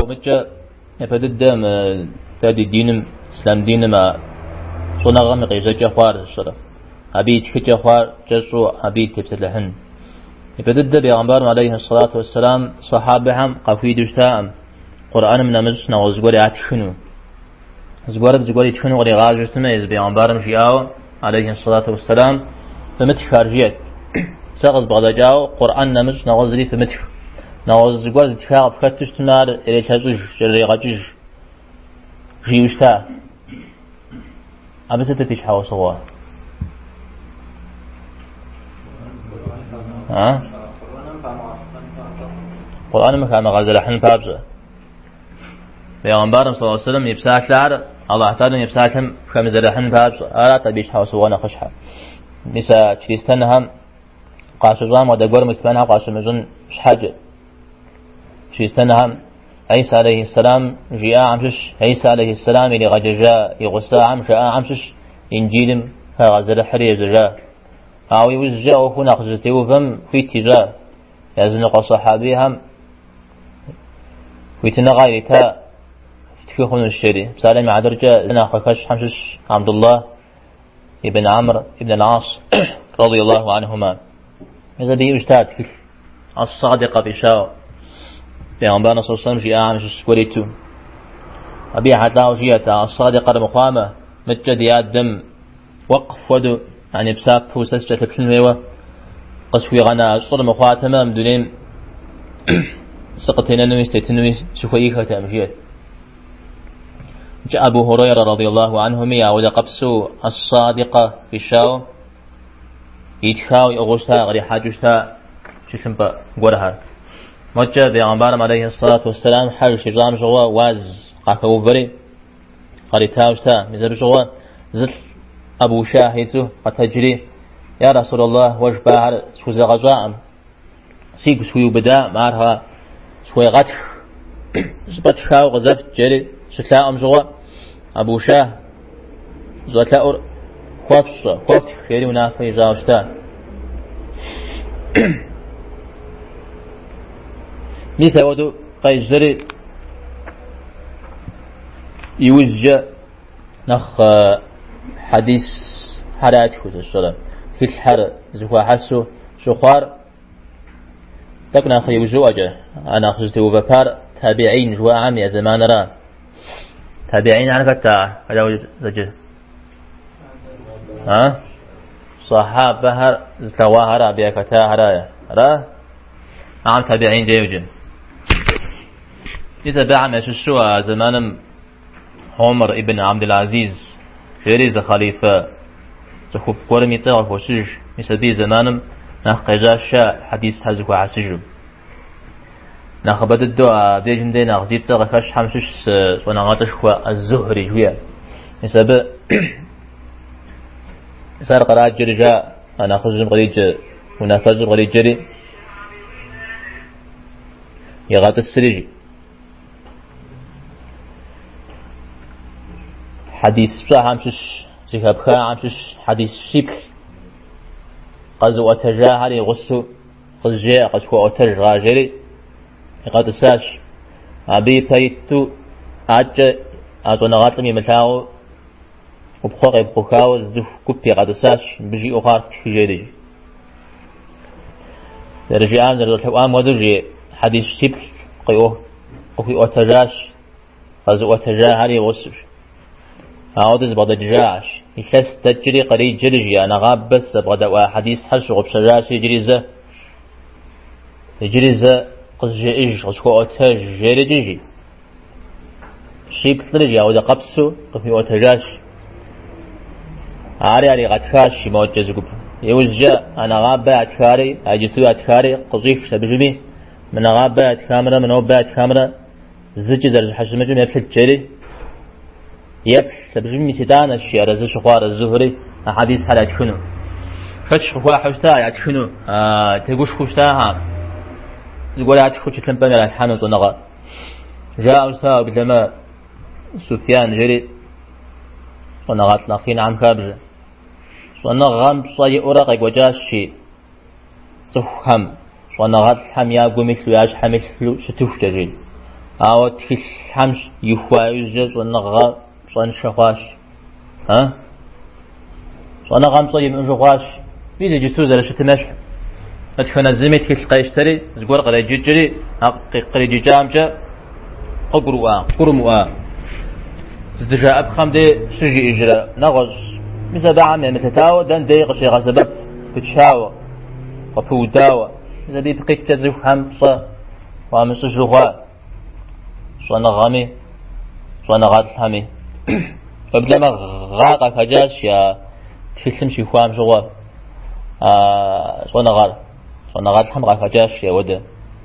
Ауэ мыкӏэ япэ дыдэ мы дэ ди диным, ислъам диным а щӏэныгъэм и къежьэкӏэ хъуар сщӏэрэ. Абы и тхыкӏэ хъуар кӏэщӏу абы и тепсэлъыхьын. Япэ дыдэ бегъымбарым алейхи сэлату уэсселам сахьабэхэм къахуидэу щытаӏым Къурӏэным нэмыщӏ нэгъуэщӏ зыгуэр ятхыну. Зыгуэрым зыгуэр итхыну къригъажьэу щытмэ, езы бегъымбарым жиӏауэ, алейхи сэлату уэсселам, фымытх ар жиӏэт. Сэ къызбгъэдэкӏауэ Къурӏэн нэмыщӏ нэгъуэщӏ зыри фымытх. Нэгъуэщӏ зыгуэр зытха къыфхэту щытмэ, ар ирелъэщӏыж, кӏэрырегъэкӏыж, жиӏэу щыта. Абы сытыт и щхьэусыгъуэ? А? Къурӏэным хамыгъэзэрыхьын папщӏэ. Бегъымбарым саллаллаху алейхи вассалам и псалъэр Аллахь Таалэм и псалъэм хэмызэрыхьын папщӏэ. Арат абы и щхьэусыгъуэ нэхъыщхьэр. Мис а чристэнхэм къащыщӏам хуэдэ гуэр муслъымэнхэм къащымыщӏын щхьэкӏэ. Чристэнхэм Гьиса алейхиссалам жиӏахэм щыщ, Гьиса алейхиссалам иригъэджэжа и гъусахэм жаӏахэм щыщ Инджилым хагъэзэрыхьри ежьэжа. Ауэ иужькӏэ ӏуэхур нэхъ зэтеувэм хуит ищӏа языныкъуэ сахьабихэм хуитыныгъэ ирита фтхы хъунущ жери. Псалъэм и хьэтыркӏэ нэхъ къыхэщхэм щыщ Абдуллах ибн Амр ибн аль-Ас радиаллаху анхума. Мис абы иӏэу щыта тхылъ Ас-Садикъэ фӏищауэ. Пейгъэмбар саллаллаху алейхи вассалам жиӏахэм щыщ гуэр иту. Абы ехьэлӏауэ жиӏэт, а Ас-Садикъэр мыхъуамэ, мыткӏэ ди адэм уэкъф хуэдэу, яни псапэу сэ сыкӏэлъыплъын хуейуэ къысхуигъэна щӏыр мыхъуатэмэ, мы дунейм сыкъытенэнуи сытетынуи сыхуеиххэтэкъым, жиӏэт. Икӏи Абу Хурейрэ радиаллаху анхуми ауэдэ къэпсу Ас-Садикъэ фӏищауэ итхауэ иӏыгъыу щыта, кърихьэкӏыу щыта тхылъымпӏэ гуэрхэр. Моткӏэ бегъымбарым алейхи ссалату уассалам хьэж щищӏам щыгъуэ уаз къахэувэри къритауэ щыта. Мис абы щыгъуэ зылӏ Абу Шах и цӏэу къэтэджри, Я Расулаллах, уэ жыпӏахэр схузэгъэщӏаӏым, сигу схуиубыдаӏым, ар схуегъэтх, щӏыпӏэ тхауэ къызэфт, жери щылъаӏуэм щыгъуэ Абу Шах щӏэлъэӏур хуэфщӏэ, хуэфтх, жери унафэ ищӏауэ щыта. Мис апхуэдэу къежьэри иужькӏэ нэхъ хьэдисхэр ятхыу зэщӏэрэ тхылъхэр зэхуахьэсу щыхъуар тӏэкӏу нэхъ иужьыӏуэкӏэ, а нэхъ зытеувэпар табиин жыхуаӏэм я зэманыра. Табиинхэр хэт а зэджэр? А? Сахьабэхэр зылъэгъуахэр абы яхэтахэр ара? Ахэм табиин деуджэ. Мис абыхэм ящыщу а зэманым Умар ибн Абдул-Азиз жери зы хъалифэ цӏыхуфӏ гуэрым и цӏэ къыхощыж. Мис абы и зэманым нэхъ къежьащ хьэдисхэр зэхуахьэсыжу. Нэхъыбэ дыдэу абдежым дей нэхъ зи цӏэ къыхэщхэм щыщ щӏэныгъэлӏышхуэ Аз-Зухри жыхуиӏэ. Мис абы мис ар къраджэри жаӏэ, а нэхъыжьым къриджэ, унафэщӏым къриджэри игъэтӏысри жи. Хьэдис пщӏэхэм щыщ, зэхэпхахэм щыщ хьэдис щиплӏ къэзыӏуэтэжахэр и гъусэу къызжеӏэ, къысхуэӏуэтэж жери игъэтӏысащ. Абы ипэ иту адэкӏэ а щӏэныгъэлӏым имылъагъуу ӏупхъуэ къепхъухауэ зы цӏыху гуп игъэтӏысащ, мыбы жиӏэу хъуар фтхы жери. Зэрыжиӏам, зэрыщӏэлъэӏуам хуэдэу жи хьэдис щиплӏ къыхуиӏуэтэжащ, къэзыӏуэтэжахэр и гъусэщ. Ауэдэ зыбгъэдэкӏыжащ. Илъэс дэкӏри къриджэри жи, а нэгъабэ сызэбгъэдэӏуа хьэдисхэр сщыгъупщэжащи, иджыри зэ, иджыри зэ къызжеӏыж, къысхуэӏуэтэж, жерикӏи жи. Щиплӏри жи, ауэдэ къэпсу къыхуиӏуэтэжащ. Ари яригъэтхащ жи мокӏэ зы гуп. Иужькӏэ а нэгъабэ ятхари, а иджысту ятхари къыщӏихщ абыжми, мы нэгъабэ ятхамрэ мы нобэ ятхамрэ зыкӏи зэрыщхьэщымыкӏым еплъыт жери, еплъ абыжми мис итӏанэщ жи арэзы щыхъуар Зухри а хьэдисхэр ятхыну. Шэч къыхуахьу щыта ятхыну, тегушхуэу щытахэм, зыгуэр ятхыу тхылъымпӏэм иралъхьэну щӏэныгъэ. Жаӏэу щыта уеблэмэ Суфьян жери щӏэныгъэлӏ нэхъ инхэм хабжэ. Щӏэныгъэм пщӏэ иӏэурэ къекӏуэкӏащ жи цӏыхухэм, щӏэныгъэлӏхэм я гум илъу, я щхьэм илъу щытыхукӏэ жи. Ауэ тхылъхэм ихуа иужькӏэ щӏэныгъэ пщӏэншэ хъуащ. А? Щӏэныгъэм пщӏэ имыӏэжу хъуащ. Мис иджысту зэрыщытым ещхь. Дэтхэнэ зыми тхылъ къещтэри, зыгуэр къреджыкӏри, а къреджыкӏамкӏэ къыгурыӏуа, къыгурымыӏуа. Здыжаӏэпхъэм дей щыжиӏэжрэ нэгъуэщӏ. Мис абыхэм емылъытауэ дэн дей къыщегъэсэбэп, пычауэ, къыпыудауэ. Мис абы ипкъ иткӏэ цӏыхухэм пщӏэ хуамыщӏыжу хъуа щӏэныгъэми, щӏэныгъэлӏхэми. Уеблэмэ гъа къахэкӏащ я тхылъым щихуам щыгъуэ а щӏэныгъэр. Щӏэныгъэлӏхэм къахэкӏащ ауэдэ.